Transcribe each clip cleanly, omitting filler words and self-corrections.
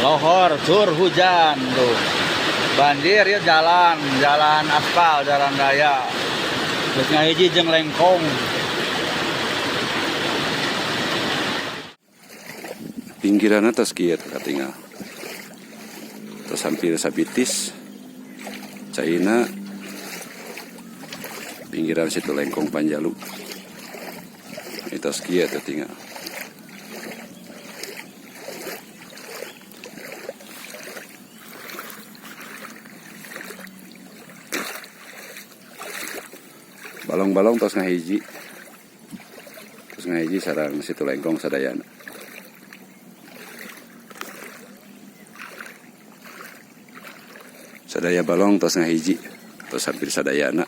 Lohor sur hujan tuh. Banjir ya jalan, jalan aspal, jalan raya. Terus ngahiji jeung lengkong. Pinggiran atas kieu katingal. Terus hampir sabitis caina pinggiran situ Lengkong Panjalu. Itu kieu teh tinggal. Balong-balong tos ngahiji. Tos ngahiji sareng situ Lengkong sadayana. Sadaya balong tos ngahiji, tos hampir sadayana.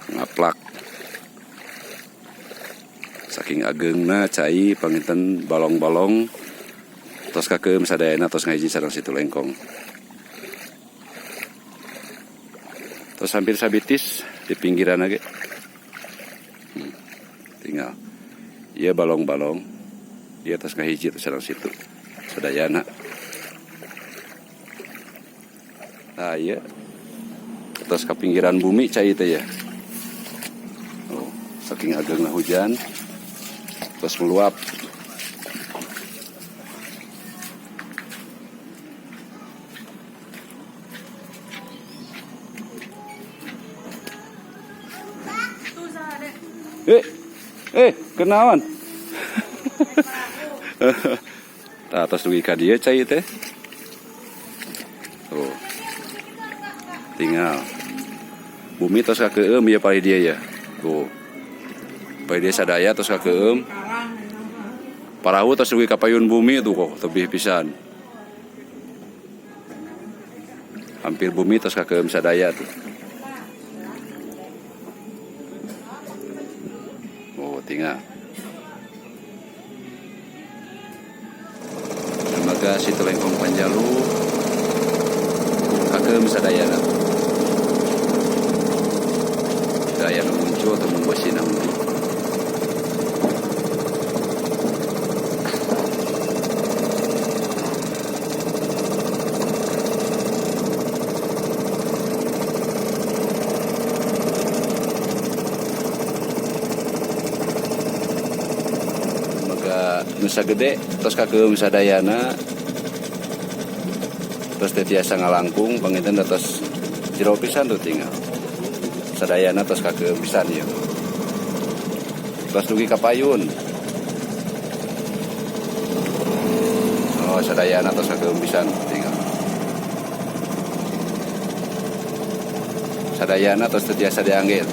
Ngaplak. Saking ageungna cai panginten balong-balong tos kakeum sadayana tos ngahiji sareng situ Lengkong. Tos hampir sabitis di pinggiran ge. Tinggal. Ieu balong-balong. Ieu tos ngahiji tos sareng situ sadayana. Nah, iya. Atas ke pinggiran bumi cai teh ya. Oh, saking agengna hujan terus meluap. Kenawan. Tah atas dugi ka dieu cai teh. Tuh. Tinggal bumi tos kakeum ieu palih dieu ya. Tuh. Palih dieu sadaya tos kakeum. Parahu tos dugi ka payun bumi tuh kok tebih pisan. Hampir bumi tos kakeum sadaya tuh. Oh, tinggal. Lembaga Situ Lengkong Panjalu kakeum sadayana. Daya nu muncul atau membesina muncul. Lembaga Nusa Gede tos kakeum sadayana. Terus teu tiasa ngalangkung panginten atos jero pisan tuh tinggal. Sadayana tos kakeum pisan ieu. Tos dugi ka payun. Oh, sadayana tos kakeum pisan tinggal. Sadayana tos teu tiasa diangge.